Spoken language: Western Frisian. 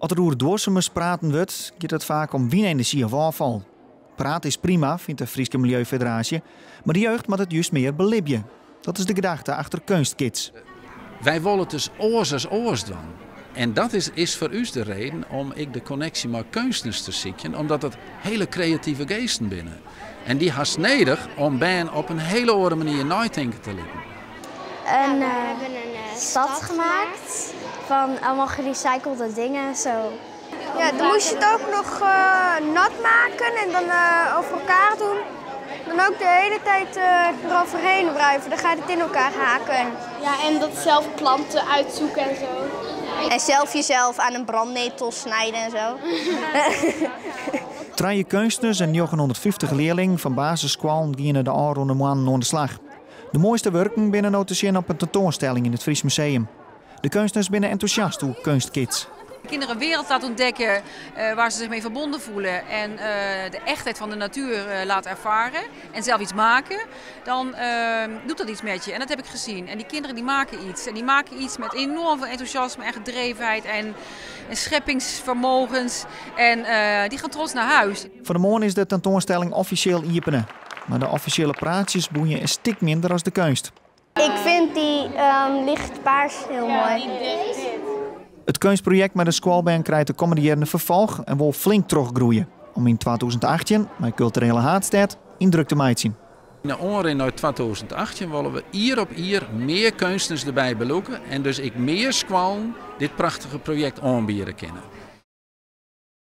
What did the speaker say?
As der oer duorsumens praten wurdt, giet it faak om wynenerzjy of ôffal. Praat is prima, fynt de Fryske Miljeufederaasje, mar de jeugd moat it just mear belibje. Dat is de gedachte achter Keunstkids. Wy wolle it dus oars as oars dwaan. En dat is, is foar ús de reden om ek de konneksje mei keunstners te sykjen, omdat dat hiele kreative geasten binne. En dy hast nedich om bern op in hiele oare manier neitinke te litten. Een we hebben een stad gemaakt van allemaal gerecyclede dingen. Zo. Ja, dan moest je het ook nog nat maken en dan over elkaar doen. Dan ook de hele tijd eroverheen wrijven, dan gaat het in elkaar haken. Ja, en dat zelf planten uitzoeken en zo. En zelf jezelf aan een brandnetel snijden en zo. Trije keunstners en 950 learlingen fan basisskoallen giene de ôfrûne moannen oan de slach. De moaiste wurken binne no te sjen op in tentoanstelling yn it Fries Museum. De keunstners binne entûsjast oer Keunstkids. Kinderen een wereld laat ontdekken waar ze zich mee verbonden voelen en de echtheid van de natuur laat ervaren en zelf iets maken, dan doet dat iets met je. En dat heb ik gezien. En die kinderen die maken iets. En die maken iets met enorm veel enthousiasme en gedrevenheid en scheppingsvermogens. En die gaan trots naar huis. Fan 'e moarn is de tentoanstelling offisjeel iepene. Mar de offisjele praatsjes boeie in stik minder as de keunst. Ik vind die lichtpaars heel mooi. It keunstprojekt mei de skoalbern krijt de kommende jierren in ferfolch en wol flink trochgroeie. Om yn 2018 mei Kulturele Haadstêd yndruk te meitsjen. Yn de oanrin nei 2018 wolle we jier op jier mear keunstners derby belûke en dus ek mear skoallen dit prachtige projekt oanbiede kinne.